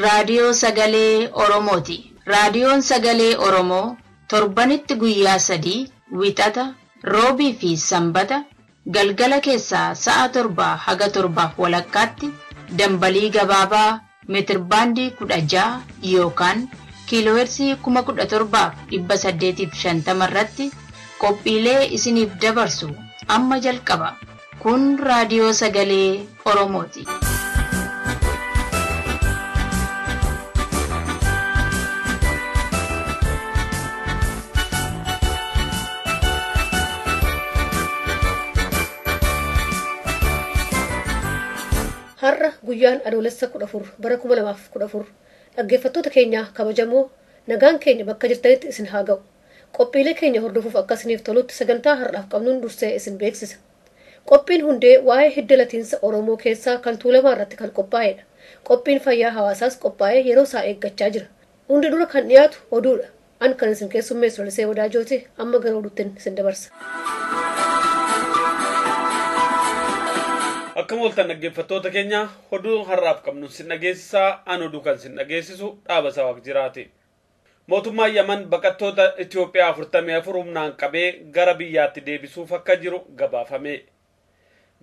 raadiyoo sagalee Oromooti. Raadiyoon sagalee Oromoo torbanitti guyyaa 3 Wixata, Roobii fi Sanbata galgala keessaa sa'a 7 haga 7:30 dambalii gabaabaa meetirbaandii 16 yookaan kiiloohertzii 17,850 irratti qophiilee isiniif dabarsu amma jalqaba. Kun raadiyoo sagalee Oromooti. Har'a guyyaan Adoolessa 14 bara 2014 dhaggeeffattoota keenya kabajamoo nagaan keenya bakka jirtanitti isin haa ga'u. Qophiilee keenya hordofuuf akka isiniif tolutti sagantaa har'aaf qabnuun dursee isin beeksisa. Qophiin hundee waa'ee hidda latiinsa Oromoo keessaa kan Tuulamaa irratti kan qophaa'edha. Qophiin fayyaa hawaasaas qophaa'ee yeroo isaa eeggachaa jira. Hundi dura kan dhiyaatu oduudha. An kan isin keessummeessu Lalisee Wadaajooti. Amma gara oduuttiin isin dabarsa. Akkam ooltan dhaggeeffattoota keenya, oduu har'aaf qabnu sin dhageessisaa. An oduu kan sin dhageessisu Dhaaba Sawaaq jiraati. Mootummaan Yaman baqattoota Itoophiyaa 44 humnaan qabee gara biyyaatti deebisuuf akka jiru gabaafame.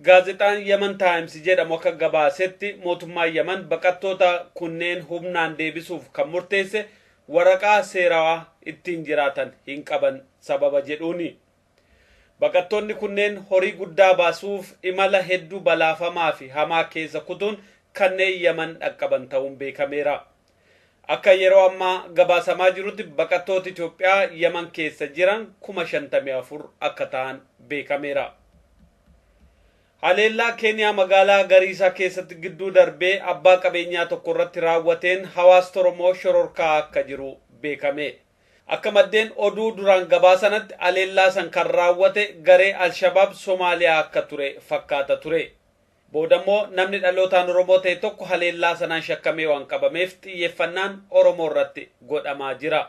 Gaazexaan Yaman Times jedhamu akka gabaasetti mootummaan Yaman baqattoota kunneen humnaan deebisuuf kan murteesse waraqaa seerawaa ittiin jiraatan hin qaban sababa jedhuuni. Baqattoonni kunneen horii guddaa baasuuf imala hedduu balaafamaa fi hamaa keessa kutuun kanneen Yaman dhaqqaban ta'uun beekameera. Akka yeroo ammaa gabaasamaa jirutti baqattoota Itoophiyaa Yaman keessa jiran 54,000 akka ta'an beekameera. Haleellaa Keeniyaa magaalaa Gariisaa keessatti gidduu darbee abbaa qabeenyaa tokko irratti raawwateen hawaasni Oromoo shororkaa akka jiru beekame. Akka maddeen oduu duraan gabaasanatti haleellaa san kan raawwate garee Alshabaab Somaaliyaa akka ture fakkaata ture. Boodammoo namni dhalootaan Oromoo ta'e tokko haleellaa sanaan shakkamee waan qabameef xiyyeeffannaan Oromoo irratti godhamaa jira.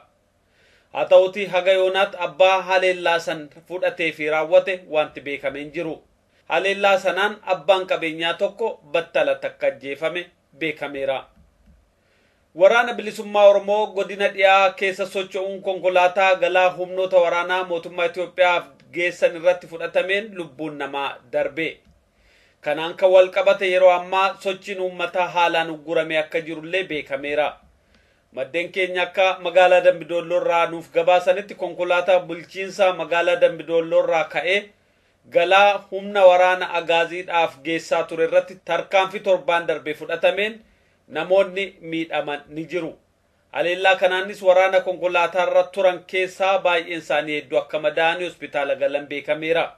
Haa ta'uutii haga yoonaatti abbaa haleellaa san fudhatee fi raawwate wanti beekamee hin jiru. Haleellaa sanaan abbaan qabeenyaa tokko battala takka ajjeefame beekameera. Waraana bilisummaa Oromoo godina dhiyaa keessa socho'uun konkolaataa galaa humnoota waraanaa mootummaa Itoophiyaaf geessan irratti fudhatameen lubbuun namaa darbe. Kanaan kan wal qabate yeroo ammaa sochiin uummataa haalaan uggurame akka jirullee beekameera. Maddeen keenya akka magaalaa Dambidolloo irraa nuuf gabaasanitti konkolaataa bulchiinsa magaalaa Dambidolloo irraa ka'ee galaa humna waraana agaaziidhaaf geessaa ture irratti tarkaanfii torbaan darbe fudhatameen namoonni miidhaman ni jiru. Haleellaa kanaanis waraana konkolaataarra turan keessaa baay'een isaanii hedduu akka madaa'anii hospitaala galan beekameera.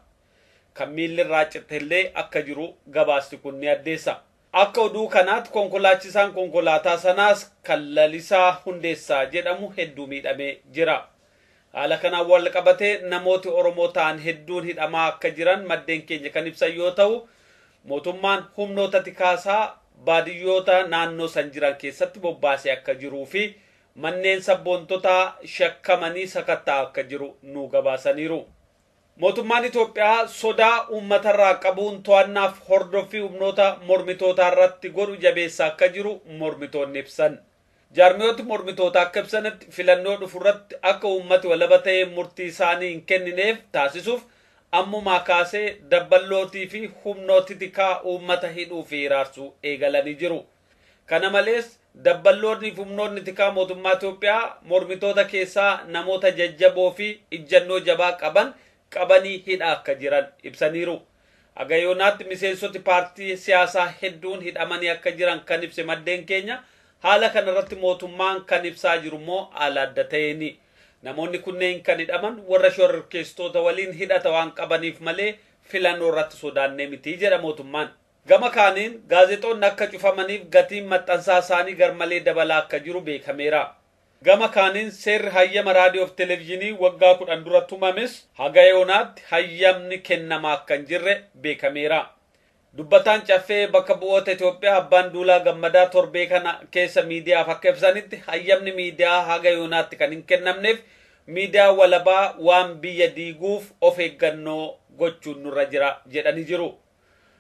Kan miilli irraa cite illee akka jiru gabaasti kun ni addeessa. Akka oduu kanaatti konkolaachisaan konkolaataa sanaas kan Lalisaa Hundeessaa jedhamu hedduu miidhamee jira. Haala kanaan wal qabatee namooti Oromoo ta'an hedduun hidhamaa akka jiran maddeen keenya kan ibsan yoo ta'u, mootummaan humnoota tikaasaa baadiyyoota naannoo san jiran keessatti bobbaasee akka jiruu fi manneen sabboontota shakkamanii sakattaa akka jiru nu gabaasaniiru. Mootummaan Itoophiyaa sodaa uummatarraa qabuun to'annaaf hordoffii humnoota mormitootaa irratti godhu jabeessaa akka jiru mormitoonni ibsan. Jaarmiyooti mormitoota akka ibsanitti filannoo dhufu irratti akka uummati walaba ta'ee murtii isaanii hin kennineef taasisuuf ammumaa kaasee dabballootii fi humnooti tikaa uummata hidhuu fi hiraarsuu eegalanii jiru. Kana malees dabballoonni fi humnoonni tikaa mootummaa Itoophiyaa mormitoota keessaa namoota jajjaboo fi ijjannoo jabaa qaban qabanii hidhaa akka jiran ibsaniiru. Haga yoonaatti miseensoti paartii siyaasaa hedduun hidhamanii akka jiran kan ibse maddeen keenya, haala kanarratti mootummaan kan ibsaa jiru immoo haala adda ta'eeni. Namoonni kunneen kan hidhaman warra shororkeessitoota waliin hidhata waan qabaniif malee filannoo irratti sodaannee miti jedha mootummaan. Gama kaaniin gaazexoonni akka cufamaniif gatiin maxxansaa isaanii garmalee dabalaa akka jiru beekameera. Gama kaaniin seerri hayyama raadiyoo fi televezyiinii waggaa 10 dura tumames haga yoonaatti hayyamni kennamaa akka hin jirre beekameera. Dubbataan caffee bakka bu'oota Itoophiyaa Abbaan Duulaa Gammadaa torbee kana keessa miidiyaaf akka ibsanitti hayyamni miidiyaa haga yoonaatti kan hin kennamneef miidiyaa walabaa waan biyya diiguuf of eeggannoo gochuun nurra jira jedhanii jiru.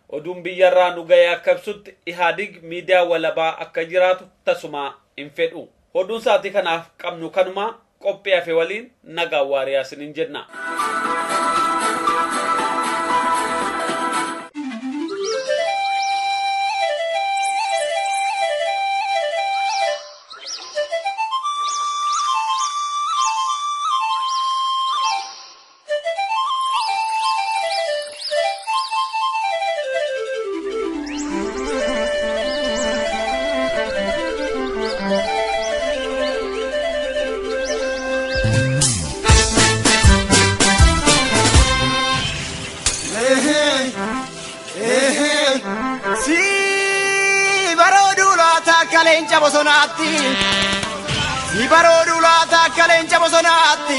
Oduun biyyarraa nu ga'e akka ibsutti Ihaadig miidiyaa walabaa akka jiraatu tasuma hin fedhu. Oduun sa'aatii kanaaf qabnu kanuma qophii hafe waliin nagaan waariyaa isiniin jenna. Leenca bosonaatti, si baroodu laata akka leenca bosonaatti,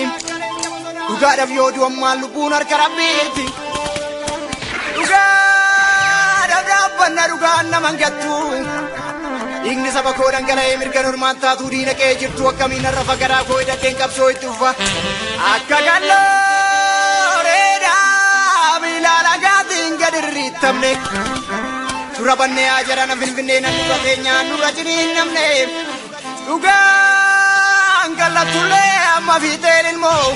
dhugaadhaaf yoo du'ammaan lubbuun harka rabbiitti, dhugaadhaaf dhaabbanna dhugaan nama hin gattu, dhiigni saba koo dhangala'ee mirga normaan taatuu diina qe'ee jirtu akkamiin har'a fagaraa koo hidhadheen qabsoo itti ufa, akka gallooreedhaa miila lagaatiin gad irriittamne. Dura bannee haa jedhan finfinnee nan dura teenyaan dura jiniin namne dhugaan kallatullee amma fiixeen ilmoo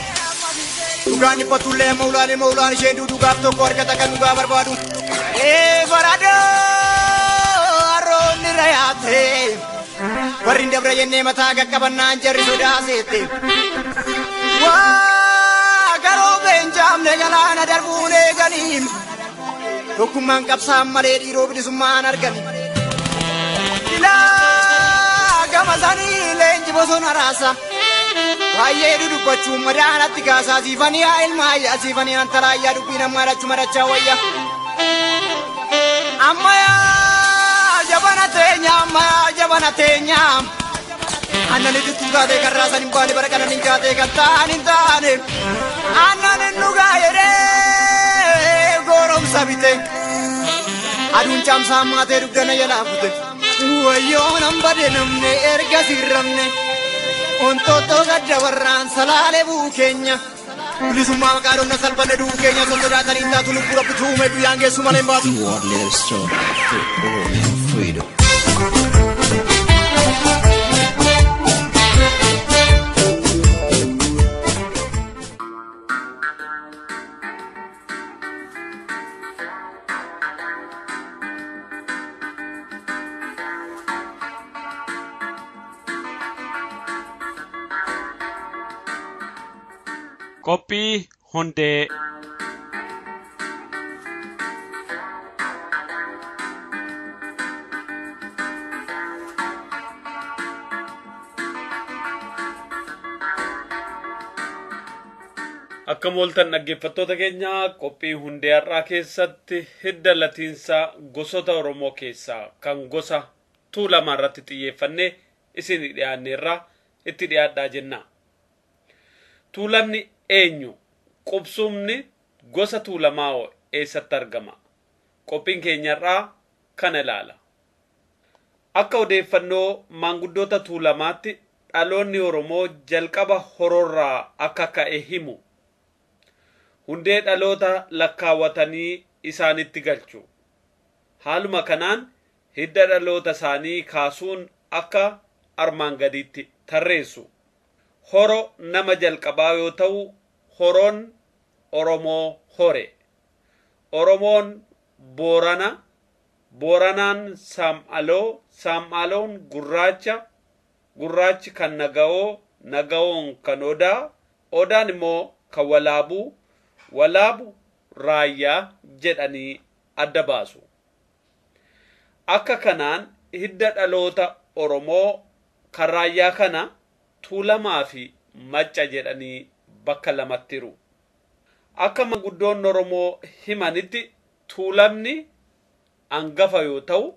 dhugaan dhiphatullee amma ulaan ilmoo ulaan isheen duudugaaf tokko argata kan dhugaa barbaadu. Ee baradoo harroonni rayaate warri hin dabra jennee mataa qaqqabannaan jarri sodaaseette. Waa garoo beenjaamne galaana darbuun eeganiin. Tokkummaan qabsaan malee dhiiroo bilisummaan argani. Ilaa gama sanii leenji bosona raasa. Baay'ee dudubbachuun madaanatti kaasaa siifanii haa ilma ayyaa siifanii antala ayyaa dubbiin amma dhachu madachaa wayya. Amma yaa jabana teenya amma yaa jabana teenya. Aannan itti taatee kan raasan hin baane bara kanan hin taatee kan ta'an hin taane. Aannan hin dhugaa jedhee. Goromsa bite aduun caamsaa maatee dugdana jalaa fute wayyoo nan bade namne erga sirramne ontoottoo gadda warraan salaalee buu keenya bilisummaa maqaa dhonna salphanne du'uu keenya osoo sodaatanii hin taatu lubbuu rabbitu uume guyyaan geessu malee hin baatu. You are let us start for Oromian freedom. Qophii hundee. Akka mooltan dhaggeeffattoota keenya qophii hundee har'aa keessatti hidda latiinsaa gosoota Oromoo keessaa kan gosa Tuulamaa irratti xiyyeeffannee isin dhiyaanneerraa itti dhiyaadhaa jenna. Tuulamni eenyu? Qubsumni gosa Tuulamaa hoo eessatti argama? Qophiin keenyarraa kana ilaala. Akka odeeffannoo maanguddoota Tuulamaatti dhaloonni Oromoo jalqaba hororraa akka ka'e himu. Hundee dhaloota lakkaawwatanii isaanitti galchu. Haaluma kanaan hidda dhaloota isaanii kaasuun akka armaan gadiitti tarreessu. Horo nama jalqabaa yoo ta'u, horoon Oromoo hore. Oromoon Boorana, Booranaan Saam'aloo, Saam'aloon Gurraacha, Gurraachi kan Naga'oo, Naga'oon kan Odaa, Odaan immoo kan Walaabuu, Walaabu Raayyaa jedhanii adda baasu. Akka kanaan hidda dhaloota Oromoo kan raayyaa kana Tuulamaa fi Macca jedhanii bakka lamatti hiru. Akka manguddoon Oromoo himanitti Tuulamni hangafa yoo ta'u,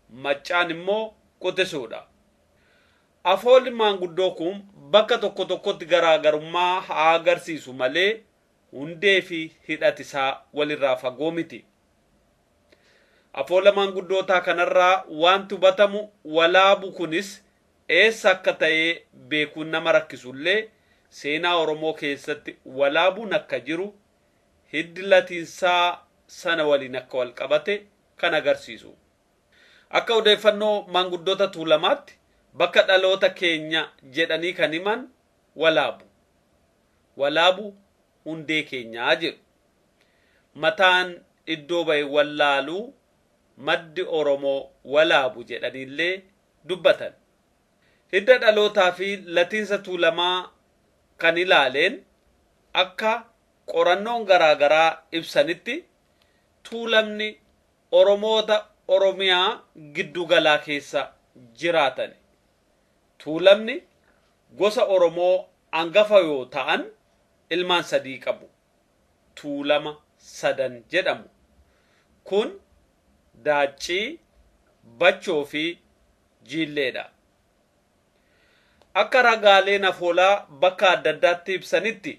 Maccaan immoo quxisuudha. Afoolli maanguddoo kun bakka tokko tokkotti garaagarummaa haa agarsiisu malee hundee fi hidhatisaa walirraa fagoo miti. Afoola maanguddootaa kanarraa wanti hubatamu Walaabu kunis eessa akka ta'e beekuun nama rakkisullee seenaa Oromoo keessatti Walaabuun akka jiru hiddi latiinsaa sana waliin akka wal qabate kan agarsiisu. Akka odeeffannoo maanguddoota Tuulamaatti Bakka dhaloota keenya jedhanii kan himan Walaabu. Walaabu hundee keenyaa jedhu. Mataan iddoo ba'e wallaaluu maddi Oromoo Walaabu jedhaniillee dubbatan. Hidda dhalootaa fi latiinsa Tuulamaa kan ilaaleen akka qorannoon garaagaraa ibsanitti Tuulamni Oromoota Oromiyaa giddugalaa keessa jiraatan. Tuulamni gosa Oromoo hangafa yoo ta'an ilmaan sadii qabu. Tuulama sadan jedhamu. Kun Daaccii, Bachoo fi Jiilleedha. Akka ragaaleen afoolaa bakka adda addaatti ibsanitti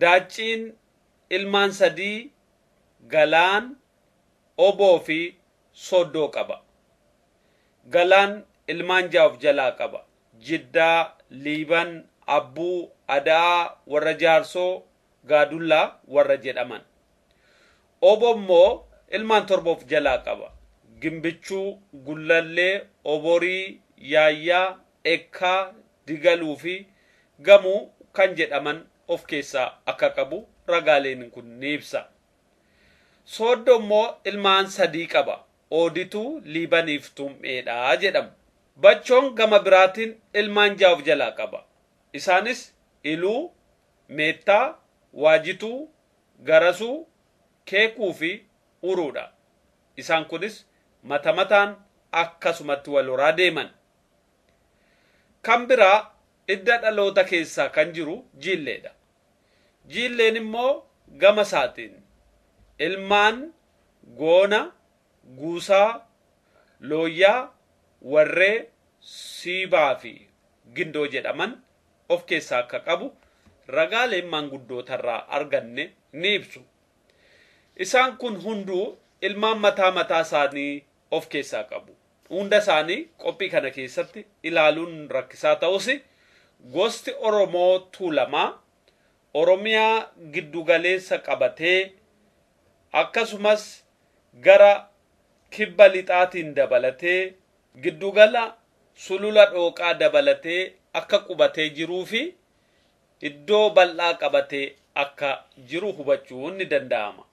Daacciin ilmaan sadii Galaan, Oboo fi Soddoo qaba. Galaan ilmaan ja'a of jalaa qaba. Jiddaa, Liiban, Abbuu, Adaa, warra Jaarsoo, Gaadullaa warra jedhaman. Oboo immoo ilmaan torba of jalaa qaba. Gimbichuu, Gullallee, Oborii, Yaayyaa, Ekkaa, Digaluu fi Gamuu kan jedhaman of keessaa akka qabu ragaaleen kun ni ibsa. Sooddo immoo ilmaan sadii qaba. Oodituu, Liibaniif Tum'eedha jedhamu. Bachoon gama biraatiin ilmaan ja'a of jalaa qaba. Isaanis Iluu, Meettaa, Waajituu, Garasuu, Keekuu fi Uruudha. Isaan kunis mata mataan akkasumatti wal horaa deeman. Kan biraa idda dhaloota keessaa kan jiru Jiilleedha. Jiilleen immoo gama isaatiin ilmaan Goona, Guusaa, Looyyaa, Warree, Siibaa fi Gindoo jedhaman of keessaa akka qabu ragaaleen maanguddootarraa arganne ni ibsu. Isaan kun hunduu ilmaan mataa mataa isaanii of keessaa qabu. Hunda isaanii qophii kana keessatti ilaaluun rakkisaa ta'us gosti Oromoo Tuulamaa Oromiyaa giddugaleessa qabatee akkasumas gara kibba lixaatiin dabalatee giddugala sulula dhooqaa dabalatee akka qubatee jiruu fi iddoo bal'aa qabatee akka jiru hubachuun ni danda'ama.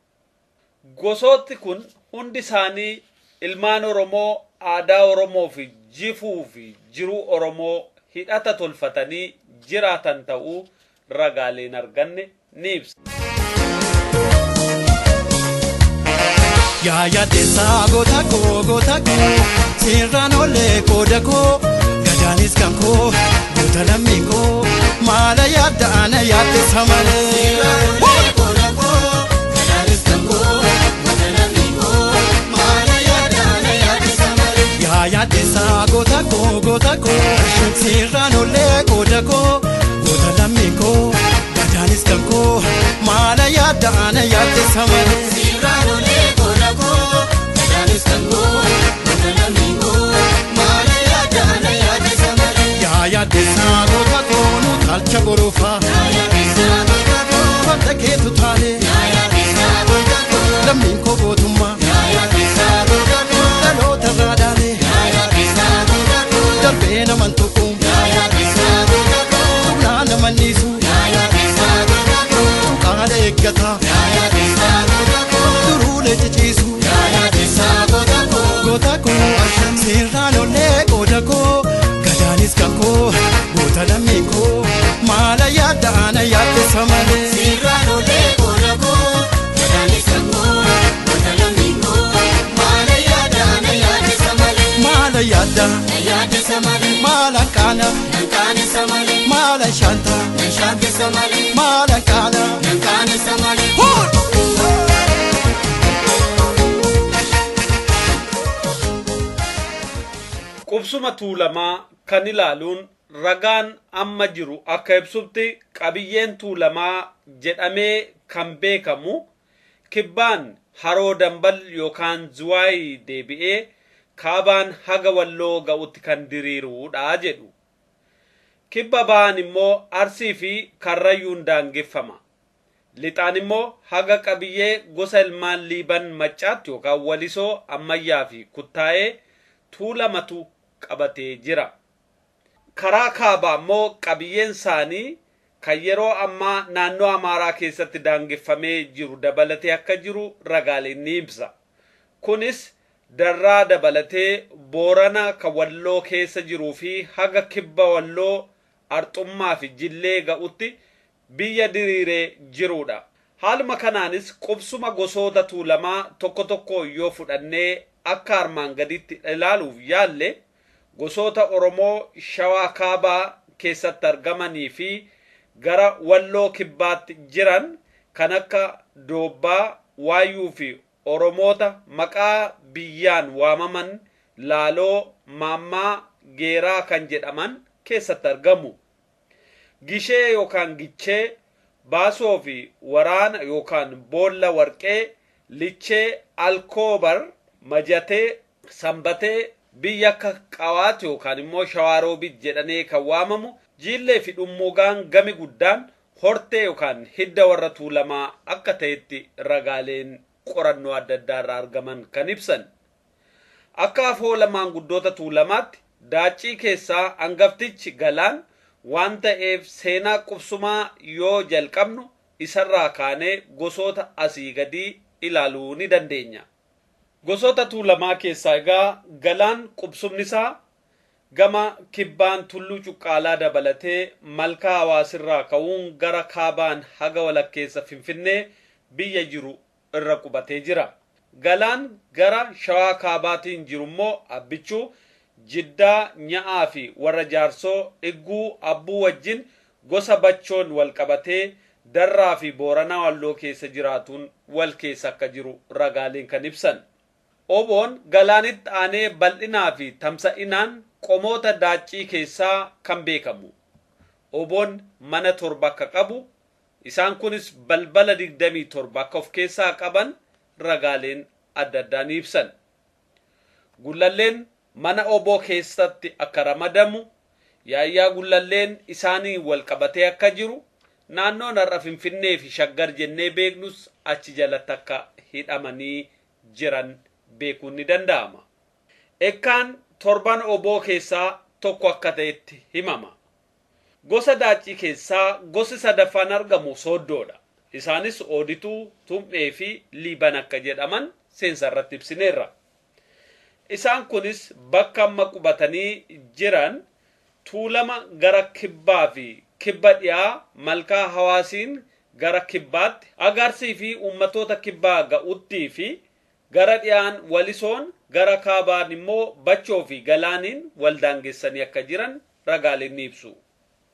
Gosooti kun hundi isaanii ilmaan Oromoo aadaa Oromoo fi jifuu fi jiruu Oromoo hidhata tolfatanii jiraatan ta'uu ragaaleen arganne ni ibsa. Yaa yaaddeessaa goota koo goota koo seeraan olee qooda koo gadaanis kan koo goota lammii koo maala yaadda ana yaaddeessa malee. Yaa yaaddeessaa goota koo goota koo seeraan olee qooda koo goota lammii koo gadaanis kan koo maala yaadda ana yaaddeessa malee. Yaa yaaddeessaa goota koo nu taalcha gorofaa. Farda keetu taalee. Lammiin koo gootummaa. Dhaloota irraa dhaalee. Darbee naman tuqu. Tuqnaa nama niisu. Tuqaala eeggataa. Duruulee ciciisu. Goota koo seeraan olee qooda koo gadaanis kan koo goota lammii koo maala yaadda ana yaaddeessa malee. Seeraan olee qooda koo gadaanis kan koo goota lammii koo maala yaadda ana yaaddeessa malee. Maala yaadda Na yaaddeessa malee. maala qaana Nan qaanessa malee. maala shaanta Nan shaantessa malee. maala qaana. Nan qaanessa malee. Qubsuma Tuulamaa kan ilaaluun ragaan amma jiru akka ibsutti qabiyyeen Tuulamaa jedhamee kan beekamu kibbaan haroo dambal yookaan Zuwaay deebi'ee kaabaan haga Walloo ga'utti kan diriiruudha jedhu. Kibba ba'aan immoo Arsii fi Karrayyuun daangeffama. Lixaan immoo haga qabiyyee gosa ilmaan Liiban Maccaatti yookaan Walisoo Ammayyaa fi Kuttaa'ee Tuulamatu qabatee jira. Karaa kaabaa immoo qabiyyeen isaanii kan yeroo ammaa naannoo Amaaraa keessatti daangeffamee jiru dabalatee akka jiru ragaaleen ni ibsa. Kunis Darraa dabalatee Boorana kan Walloo keessa jiruu fi haga kibba Walloo Arxummaa fi Jillee ga'utti biyya diriiree jirudha. Haaluma kanaanis qubsuma gosoota Tuulamaa tokko tokko yoo fudhannee akka armaan gaditti ilaaluuf yaalle, gosoota Oromoo Shawaa Kaabaa keessatti argamanii fi gara Walloo Kibbaatti jiran kan akka Doobbaa, Waayyuu fi Oromoota maqaa biyyaan waamaman Laaloo, Maammaa, Geeraa kan jedhaman keessatti argamu. Gishee yookaan Gichee, Baasoo fi Waraana yookaan Boolla Warqee, Lichee, Alkoobar, Majatee, Sanbatee, biyya akka Qawaat yookaan immoo Shawaaroobit jedhamee kan waamamu, Jiillee fi Dhummuugaan gami guddaan hortee yookaan hidda warra Tuulamaa akka ta'etti ragaaleen qorannoo adda addaa irraa argaman kan ibsan. Akka afoola maanguddoota Tuulamaatti Daaccii keessaa hangaftichi Galaan waan ta'eef seenaa qubsumaa yoo jalqabnu isarraa kaanee gosoota asii gadii ilaaluu ni dandeenya. Gosoota Tuulamaa keessaa egaa Galaan qubsumni isaa gama kibbaan Tulluu Cuqqaalaa dabalatee malkaa Hawaasirraa ka'uun gara kaabaan haga walakkeessa Finfinnee biyya jiru irra qubatee jira. Galaan gara Shawaa Kaabaatiin jiru immoo Abbichuu, Jiddaa, Nya'aa fi warra Jaarsoo, Igguu, Abbuu wajjin gosa Bachoon wal qabatee Darraa fi Booranaa Walloo keessa jiraatuun wal keessa akka jiru ragaaleen kan ibsan. Oboon Galaanitti aanee bal'inaa fi tamsa'inaan qomoota Daaccii keessaa kan beekamu. Oboon mana 7 akka qabu, isaan kunis balbala 27 akka of keessaa qaban ragaaleen adda addaa ni ibsan. Gullalleen mana Oboo keessatti akka ramadamu, Yaayyaa Gullalleen isaanii wal qabatee akka jiru, naannoon har'a Finfinnee fi Shaggar jennee beeknus achi jalatti akka hidhamanii jiran beekuun ni danda'ama. Ekkaan torban Oboo keessaa tokko akka ta'etti himama. Gosa Daaccii keessaa gosi sadaffaan argamu Sooddoodha. Isaanis Oodituu, Tum'ee fi Liiban akka jedhaman seensa irratti ibsineerra. Isaan kunis bakka amma qubatanii jiran Tuulama gara kibbaa fi kibba dhiyaa malkaa Hawaasiin gara kibbaatti, Agarsii fi uummattoota kibbaa ga'uttii fi gara dhiyaan Walisoon, gara kaabaan immoo Bachoo fi Galaaniin wal daangessanii akka jiran ragaaleen ni ibsu.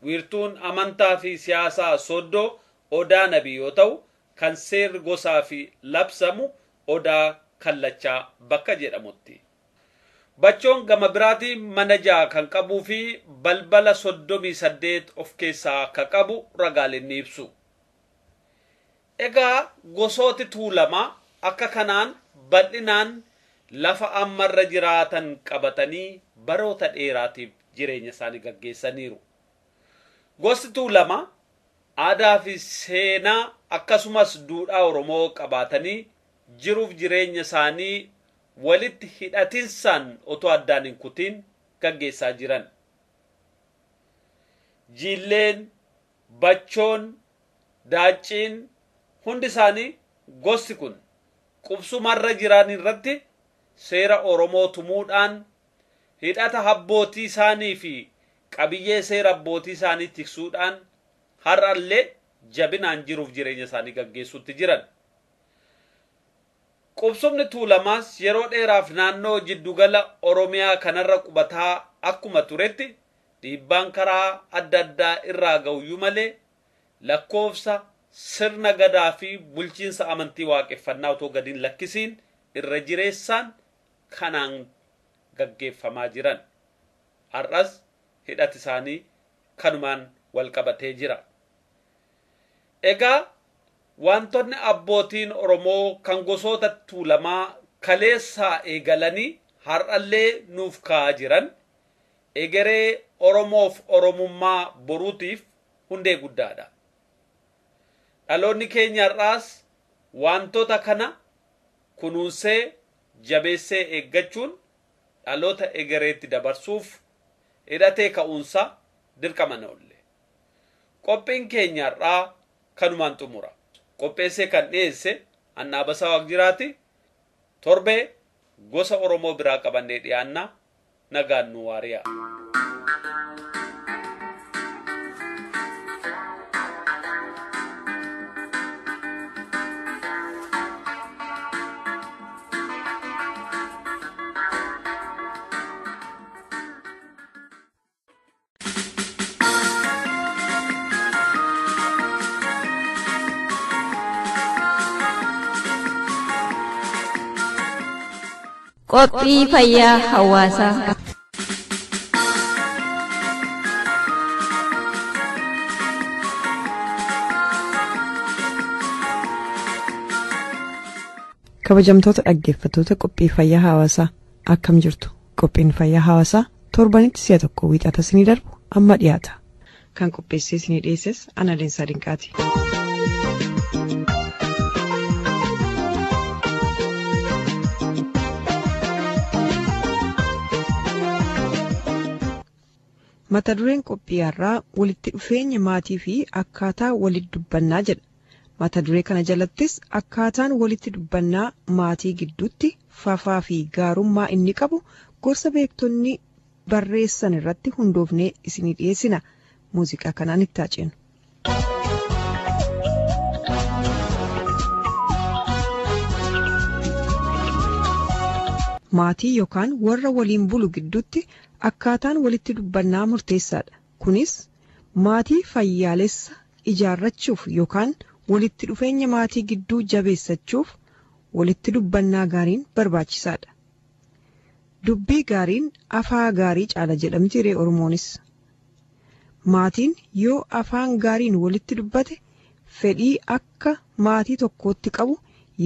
Wiirtuun amantaa fi siyaasaa Sooddoo Odaa Nabii yoo ta'u, kan seerri gosaa fi labsamu Odaa Kallachaa bakka jedhamutti. Bachoon gama biraatiin mana 6 kan qabuu fi balbala 38 of keessaa akka qabu ragaaleen ni ibsu. Egaa gosooti Tuulamaa akka kanaan bal'inaan lafa ammarra jiraatan qabatanii baroota dheeraatiif jireenya isaanii gaggeessaniiru. Gosti Tuulamaa aadaa fi seenaa akkasumas duudhaa Oromoo qabaatanii jiruuf jireenya isaanii walitti hidhatinsaan otoo addaan hin kutiin gaggeessaa jiran. Jiilleen, Bachoon, Daacciin hundi isaanii gosti kun qubsumarra jiran irratti seera Oromoo tumuudhaan hidhata abbootii isaanii fi qabiyyee seera abbootii isaanii tiksuudhaan har'allee jabinaan jiruuf jireenya isaanii gaggeessuutti jiran. Qubsumni Tuulamaas yeroo dheeraaf naannoo jiddugala Oromiyaa kanarra qubataa akkuma turetti dhiibbaan karaa adda addaa irraa ga'uyyuu malee lakkoofsa sirna gadaa fi bulchiinsa amantii waaqeffannaa otoo gadi hin lakkisiin irra jireessaan kanaan gaggeeffamaa jiran. Har'as hidhati isaanii kanumaan wal qabatee jira. Egaa wantoonni abbootiin Oromoo kan gosoota Tuulamaa kaleessaa eegalanii har'allee nuuf kaa'aa jiran egeree Oromoof Oromummaa boruutiif hundee guddaadha. Dhaloonni keenya har'aas wantoota kana kunuunsee jabeessee eeggachuun dhaloota egereetti dabarsuuf Hidhatee ka'uunsaa dirqama na oolle. Qophiin keenya har'aa kanumaan xumura. Qopheessee kan dhiyeesse Annaabasaa Waaqjiraati. Torbee gosa Oromoo biraa qabannee dhiyaanna nagaan nu waariyaa. Qophii fayyaa hawaasaa. Kabajamtoota dhaggeeffattoota qophii fayyaa hawaasaa akkam jirtu? Qophiin fayyaa hawaasaa torbanitti si'a tokko wiixata isinii darbu amma dhiyaata. Kan qopheessee isinii dhiyeesses ana Leensaa Dinqaati. Mata dureen qophii har'aa walitti dhufeenya maatii fi akkaataa walitti dubbannaa jedha. Mata duree kana jalattis akkaataan walitti dubbannaa maatii gidduutti fafaa fi gaarummaa inni qabu gorsa beektonni barreessan irratti hundoofnee isinii dhiyeessina. Muuziqaa kanaan itti haa ceenu. Maatii yookaan warra waliin bulu gidduutti akkaataan walitti dubbannaa murteessaadha. Kunis maatii fayyaalessa ijaarrachuuf yookaan walitti dhufeenya maatii gidduu jabeessachuuf walitti dubbannaa gaariin barbaachisaadha. Dubbii gaariin afaa gaarii caala jedhamti ree Oromoonis. Maatiin yoo afaan gaariin walitti dubbate fedhii akka maatii tokkootti qabu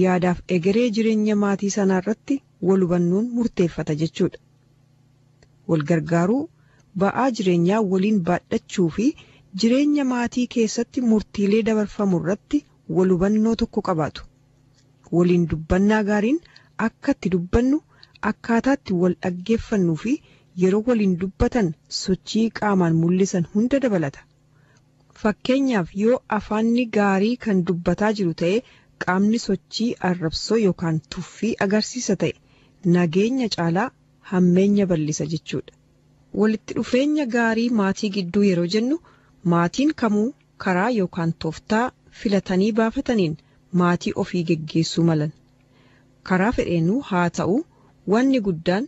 yaadaaf egeree jireenya maatii sanaa irratti wal hubannoon murteeffata jechuudha. Wal gargaaruu, ba'aa jireenyaa waliin baadhachuu fi jireenya maatii keessatti murtiilee dabarfamu irratti wal hubannoo tokko qabaatu. Waliin dubbannaa gaariin akka itti dubbannu, akkaataa itti wal dhaggeeffannuu fi yeroo waliin dubbatan sochii qaamaan mul'isan hunda dabalata. Fakkeenyaaf yoo afaanni gaarii kan dubbataa jiru ta'e qaamni sochii arrabsoo yookaan tuffii agarsiisa ta'e nageenya caalaa hammeenya bal'isa jechuudha. Walitti dhufeenya gaarii maatii gidduu yeroo jennu maatiin kamuu karaa yookaan tooftaa filatanii baafataniin maatii ofii geggeessuu malan. Karaa fedheenuu haa ta'u wanni guddaan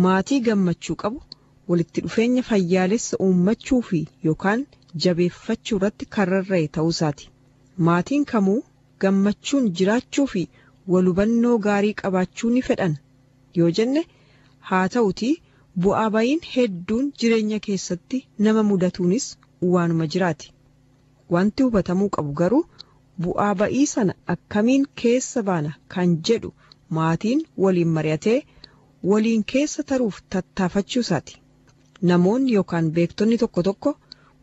maatii gammachuu qabu walitti dhufeenya fayyaalessa uummachuu fi yookaan jabeeffachuu irratti kan rarra'e ta'uu isaati. Maatiin kamuu gammachuun jiraachuu fi wal hubannoo gaarii qabaachuu ni fedhan yoo jenne haa ta'utii bu'aa bayiin hedduun jireenya keessatti nama mudatuunis waanuma jiraati. Wanti hubatamuu qabu garuu bu'aa ba'ii sana akkamiin keessa baana kan jedhu maatiin waliin mari'atee waliin keessa taruuf tattaafachuu isaati. Namoonni yookaan beektonni tokko tokko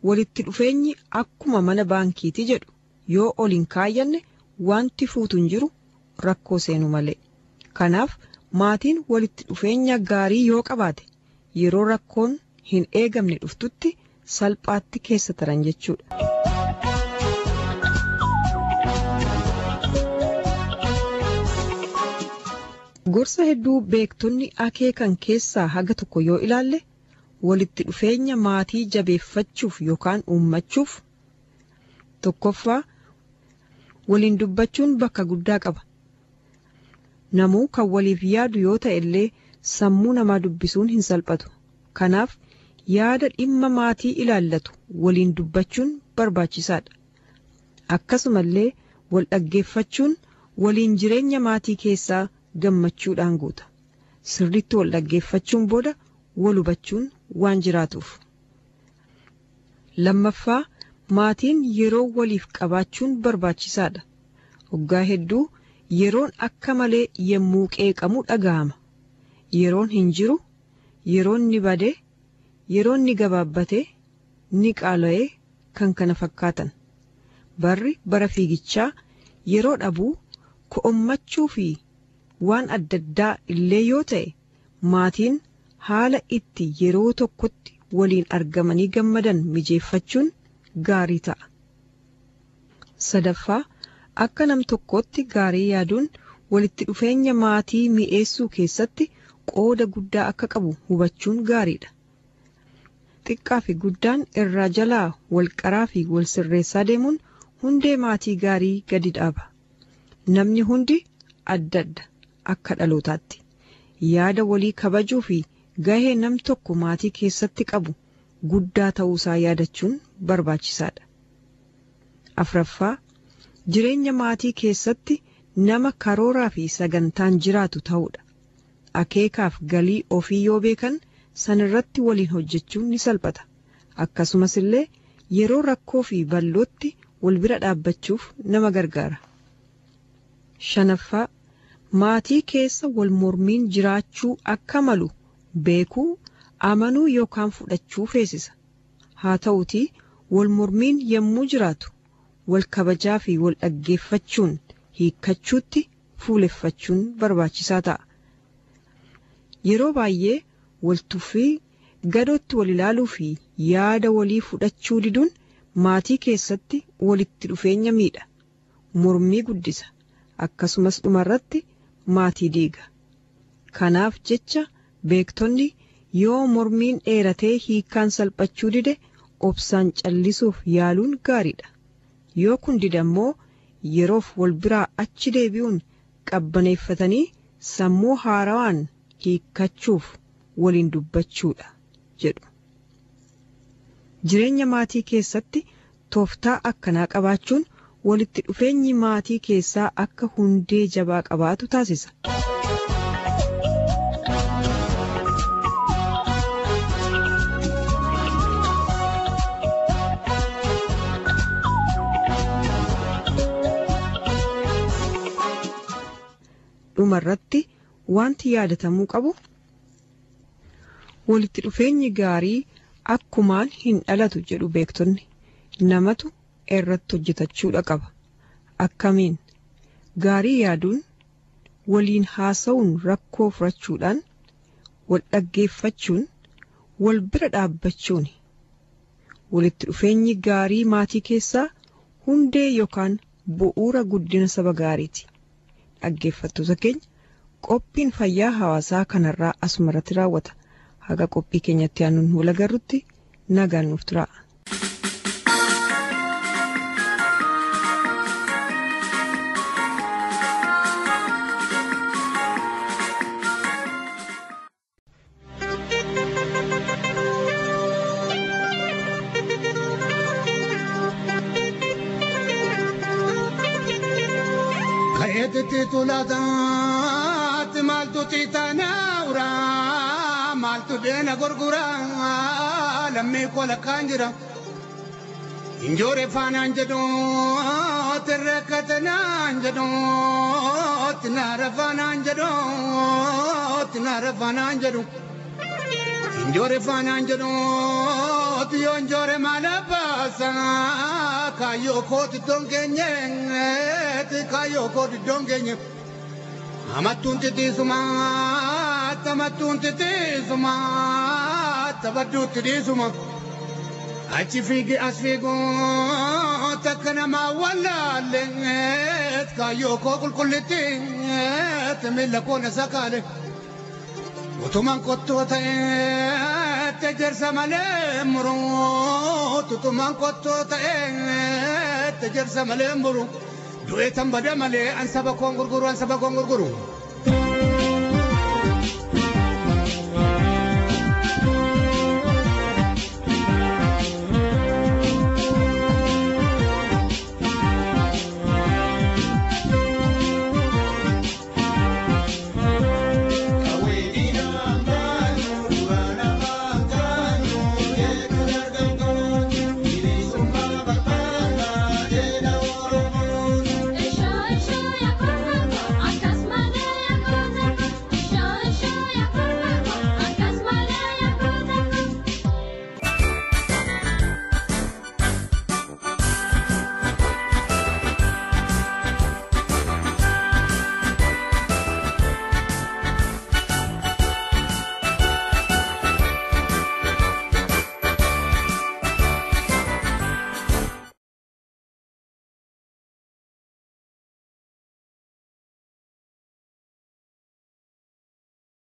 walitti dhufeenyi akkuma mana baankiiti jedhu yoo ol hin kaayyanne wanti fuutu hin jiru rakkoo seenu malee. Kanaaf maatiin walitti dhufeenya gaarii yoo qabaate yeroo rakkoon hin eegamne dhuftutti salphaatti keessa taran jechuudha. Gorsa hedduu beektonni akeekan keessaa haga tokko yoo ilaalle walitti dhufeenya maatii jabeeffachuuf yookaan uummachuuf tokkoffaa waliin dubbachuun bakka guddaa qaba. Namuu kan waliif yaadu yoo ta'e illee sammuu namaa dubbisuun hin salphatu. Kanaaf yaada dhimma maatii ilaallatu waliin dubbachuun barbaachisaadha. Akkasumallee wal dhaggeeffachuun waliin jireenya maatii keessaa gammachuudhaan guuta. Sirriitti wal dhaggeeffachuun booda wal hubachuun waan jiraatuuf. Lammaffaa maatiin yeroo waliif qabaachuun barbaachisaadha. Waggaa hedduu yeroon akka malee yemmuu qeeqamu dhaga'ama. Yeroon hin jiru, yeroon ni bade, yeroon ni gabaabbate, ni qaala'ee kan kana fakkaatan. Barri bara fiigichaa yeroo dhabuu ko'ommachuu fi waan adda addaa illee yoo ta'e maatiin haala itti yeroo tokkotti waliin argamanii gammadan mijeeffachuun gaarii ta'a. Sadaffaa, akka nam tokkootti gaarii yaaduun walitti dhufeenya maatii mi'eessuu keessatti qooda guddaa akka qabu hubachuun gaariidha. Xiqqaa fi guddaan irraa jalaa wal qaraa fi wal sirreessaa deemuun hundee maatii gaarii gadi dhaaba. Namni hundi adda adda akka dhalootaatti. Yaada walii kabajuu fi gahee nam tokko maatii keessatti qabu guddaa ta'uusaa yaadachuun barbaachisaadha. Afraffaa, jireenya maatii keessatti nama karooraa fi sagantaan jiraatu ta'uudha. Akeekaaf galii ofii yoo beekan sanirratti waliin hojjechuun ni salphata. Akkasumas illee yeroo rakkoo fi ballootti wal bira dhaabbachuuf nama gargaara. Shanaffaa, maatii keessa wal mormiin jiraachuu akka malu beekuu, amanuu yookaan fudhachuu feesisa. Haa ta'uutii wal mormiin yommuu jiraatu wal kabajaa fi wal dhaggeeffachuun hiikkachuutti fuuleffachuun barbaachisaa ta'a. Yeroo baay'ee wal tuffii, gadootti wal ilaaluu fi yaada walii fudhachuu diduun maatii keessatti walitti dhufeenya miidha, mormii guddisa, akkasumas dhumarratti maatii diiga. Kanaaf jecha beektonni yoo mormiin dheeratee hiikkaan salphachuu dide obsaan callisuuf yaaluun gaariidha. Yoo kun dide immoo yeroof wal biraa achi deebi'uun qabbaneeffatanii sammuu haarawaan hiikkachuuf waliin dubbachuudha jedhu. Jireenya maatii keessatti tooftaa akkanaa qabaachuun walitti dhufeenyi maatii keessaa akka hundee jabaa qabaatu taasisa. Dhumarratti wanti yaadatamuu qabu walitti dhufeenyi gaarii akkumaan hin dhalatu jedhu beektonni. Namatu irratti hojjetachuudha qaba. Akkamiin? Gaarii yaaduun, waliin haasa'uun rakkoo furachuudhaan, wal dhaggeeffachuun, wal bira dhaabbachuun. Walitti dhufeenyi gaarii maatii keessaa hundee yookaan bu'uura guddina saba gaariiti. Dhaggeeffattoota keenya, qophiin fayyaa hawaasaa kanarraa asumarratti raawwata. Haga qophii keenyatti aanuun wal agarrutti nagaan nuuf turaa. Tulaataatti maaltu xiixaanaa maaltu deena gurguraa lammii kola kaan jira. Injoore faanaan jedhu tirreekkatanaan jedhu tinaara faanaan jedhu tinaara faanaan jedhu. Injoore faanaan jedhu yoo injoore maala baasaa kaayyoo kooti iddoon keenye kaayyoo kooti iddoon keenye. Amattuun titiisuma amattuun titiisuma tabadduutti dhiisuma. Achi fiigi as fiigu takka namaa wallaalle kaayyoo koo qulqullitti miila koo na sakaale. Utumaan qottoo ta'ee ejersa malee muru utumaan qottoo ta'ee ejersa malee muru. Du'ee tan bada malee an saba koon gurguru an saba koon gurguru.